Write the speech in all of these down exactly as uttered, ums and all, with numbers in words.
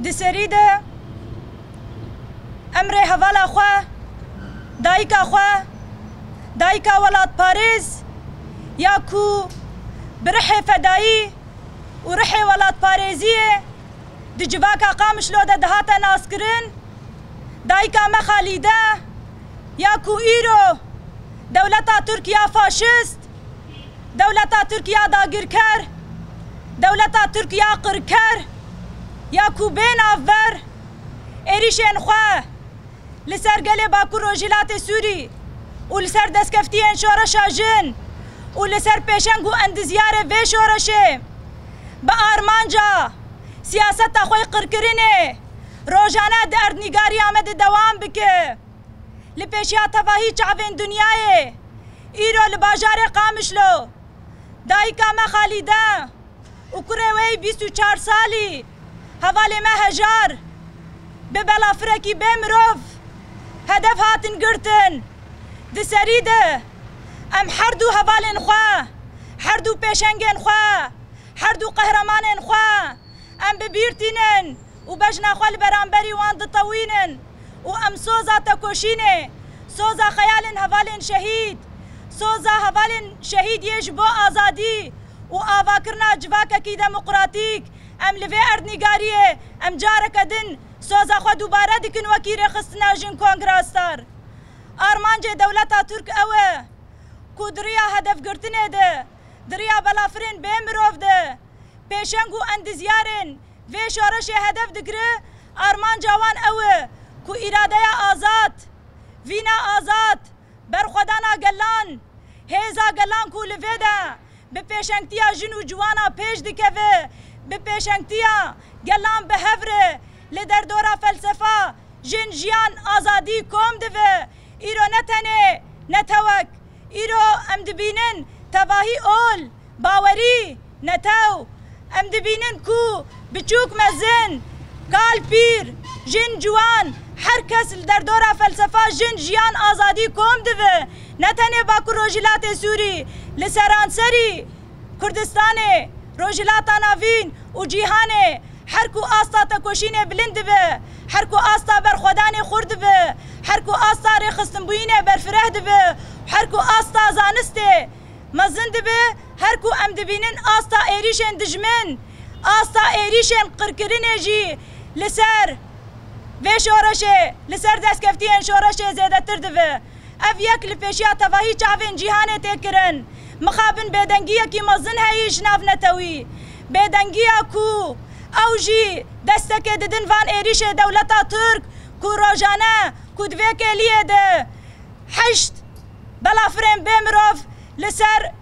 Di serî de em rê hevala xwe, dayika xwe, dayika welatparêz ya ku bi rihê fedayî û rihê welatparêziyê di civaka Qamişlo de dihate naskirin, dayika me Xalîde ya ku îro dewleta Tirk ya faşist, dewleta Tirk ya dagirker, dewleta Tirk ya qirker, ya ku bê navber êrîşên xwe li ser gelê Bakur Rojhilatê Sûrî û li ser destkeftiyên şoreşa jin û li ser pêşeng û endizyarê vê şoreşê bi armanca siyaseta xwe yê qirkirinê rojane di erdnîgariya me de dewam bike. Li pêşiya tevahî çavên dinyayê, îro li bajarê Qamişlo, dayika me Xalîde û kurê wê yî bîst û çar salî, hevalê me Hejar, bi belafirekî bê mirov hedef hatin girtin. Di serî de em her du hevalên xwe, her du pêşengên xwe, her du qehremanên xwe, em bi bîr tînin û bejna xwe li beramberî wan ditewînin û em soza tekoşînê, soza xeyalên hevalên şehîd, soza hevalên şehîd yê ji bo azadî û avakirina civakekî demokratîk, em li vê erdnîgariyê em careke din soza xwe dubare dikin wekî rêxistina jin Kongra Star. Armancê dewleta Tirk ew e ku di riya hedefgirtinê de, di riya belafirên bê mirov de, pêşeng û endizyarên vê şoreşê hedef digire, armanca wan ew e ku îradeya azad, vîna azad, berxwedana gelan, hêza gelan ku li vê de bi pêşengtiya jin û ciwana pêş dikeve, bi pêşengtiya gelan bi hev re li derdora felsefa jin, jiyan, azadî kom dibe. Îro ne tenê netewek, îro em dibînin tevahî ol, bawerî, netew. Em dibînin ku biçûk mezin, kal pîr, jin ciwan, her kes li derdora felsefa jin, jiyan, azadî kom dibe. Ne tenê Bakur Rojhilatê Sûrî, li seranserî Kurdistanê, Rojhilata Navîn û cîhanê, her ku asta tekoşînê bilind dibe, her ku asta berxwedanê xurt dibe, her ku asta rêxistinbûyînê berfireh dibe, her ku asta zanistê mezin dibe, her ku em dibînin asta êrîşên dijmin, asta êrîşên qirkirinê jî li ser vê şoreşê, li ser destkeftiyên şoreşê zêdetir dibe. Ev yek li pêşiya tevahî çavên cîhanê tê kirin. Mixabin bêdengiyekî mezin heyî ji nav netewî. Bêdengiya ku ew jî destekê didin van êrîşê dewleta Tirk ku rojane ku di vê kêliyê de heşt belafirên bê mirov li ser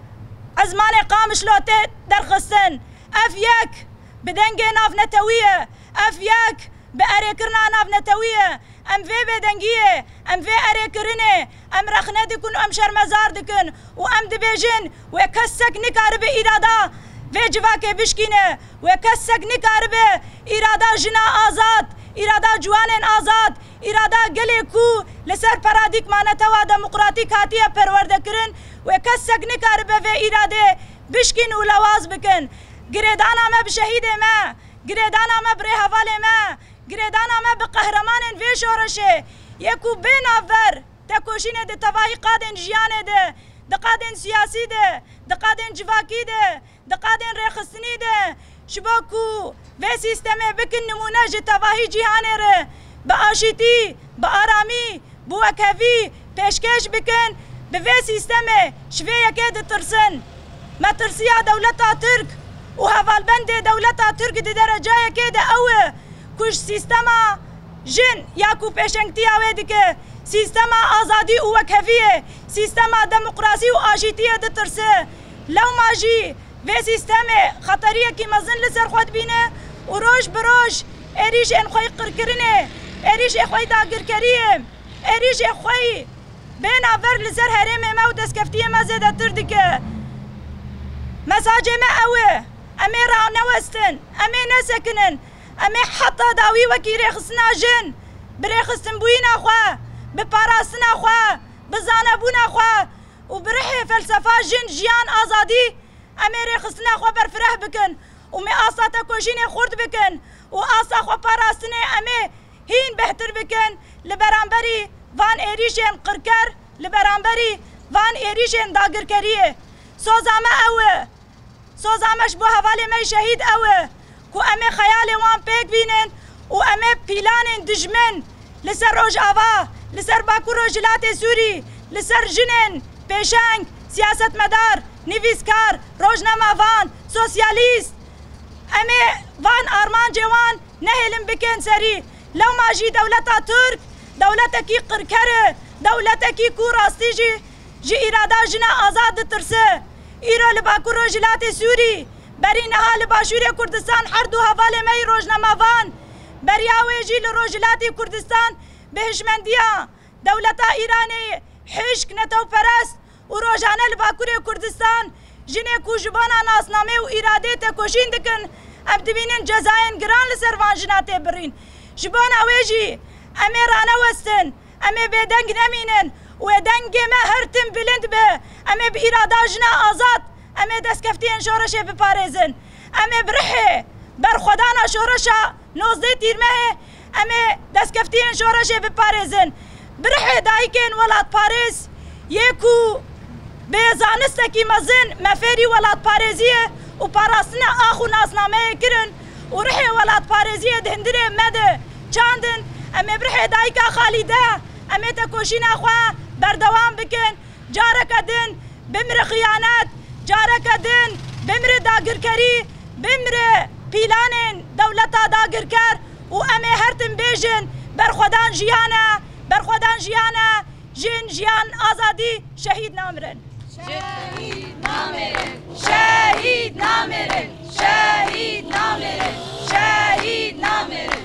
ezmanê Qamişlo tê derxistin. Ev yek bi dengê navnetewî ye. Ev yek bi erêkirina navnetewî ye. Em vê bêdengiyê, em vê erêkirinê, em rexne dikin û em şermezar dikin û em dibêjin, wê kesek nikaribe îrada vê civakê bişkîne, wê kesek nikaribe îrada jina azad, îrada ciwanên azad, îrada gelê ku li ser paradîgma netewa demokratîk hatiye perwerdekirin, wê kesek nikaribe vê îradê bişkîn û lewaz bikin. Girêdana me bi şehîdê me, girêdana me bi rêhevalê me, girêdana me bi qehremanên vê şoreşê yê ku bê navber tekoşînê di tevahî qadên jiyanê de, di qadên siyasî de, di qadên civakî de, di qadên rêxistinî de, ji bo ku vê sîstemê bikin nimûne ji tevahî cîhanê re, bi aşîtî, bi aramî, bi wekhevî pêşkêş bikin, bi vê sîstemê ji vê yekê ditirsin. Metirsiya dewleta Tirk û hevalbendê dewleta Tirk di derecayekê de ew e ku ji sîstema jin ya ku pêşengtiya wê dike, sîstema azadî û wekheviyê, sîstema demokrasî û aşîtiyê ditirse. Lewma jî vê sîstemê xeteriyekî mezin li ser xwe dibîne û roj bi roj êrîşên xwe yî qirkirinê, êrîşê xwe yî dagirkeriyê, êrîşê xwe yî bê navber li ser herêmê me û destkeftiyê me zêdetir dike. Mesajê me ew e, em ê ranewestin, em ê nesekinin, em ê heta dawî wekî rêxistina jin, bi rêxistinbûyîna xwe, bi parastina xwe, bi zanebûna xwe û bi rihê felsefa jin, jiyan, azadî, em ê rêxistina xwe berfireh bikin û me asta tekoşînê xurt bikin û asta xwe para Em ê hîn bêhtir bikin li beramberî van êrîşên qirker, li beramberî van êrîşên dagirkeriyê. Soza me ew e. Soza me ji bo hevalê me yî şehîd ew e ku em ê xeyalê wan pêk bînin û em ê pîlanên dijmin li ser Rojava, li ser Bakur Rojhilatê Sûrî, li ser jinên pêşeng, siyasetmedar, nivîskar, rojnamevan, sosyalîst, em ê van armancê wan nehêlin bikin serî. Lewma jî dewleta Tirk, dewletekî qirker e, dewletekî ku rastî jî ji îrada jina azad ditirse. Îro li Bakur Rojhilatê Sûrî, berî niha li Başûrê Kurdistan her du hevalê me yî rojnamevan, beriya wê jî li Rojhilatê Kurdistan bi hişmendiya dewleta Îranê hişk netewperest û rojane li Bakurê Kurdistan jinê ku ji bona nasnamê û îradê tekoşîn dikin, em dibînin cezayên giran li ser van jina tê birîn. Ji bona wê jî em ê ranewestin, em ê bêdeng nemînin û ê dengê me her tim bilind be. Em ê bi îrada jina azad, em ê destkeftiyên şoreşê biparêzin. Em ê bi rihê berxwedana şoreşa nozdeh Tîrmehê em ê destkeftiyên şoreşê biparêzin. Bi rihê dayikên welatparêz yê ku bi zanistekî mezin me fêrî welatparêziyê û parastina ax û nasnameyê kirin û rihê welatparêziyê di hundirê me de çandin, em ê bi rihê dayika Xalîde em ê tekoşîna xwe berdewam bikin. Careke din bimire xiyanet, careke din bimire dagirkerî, bimire pîlanên dewleta dagirker û em ê her tim bêjin, berxwedan jiyan e, berxwedan jiyan e, jin, jiyan, azadî, şehîd namirin. Şehîd namirin, şehîd namirin, şehîd namirin, şehîd namirin.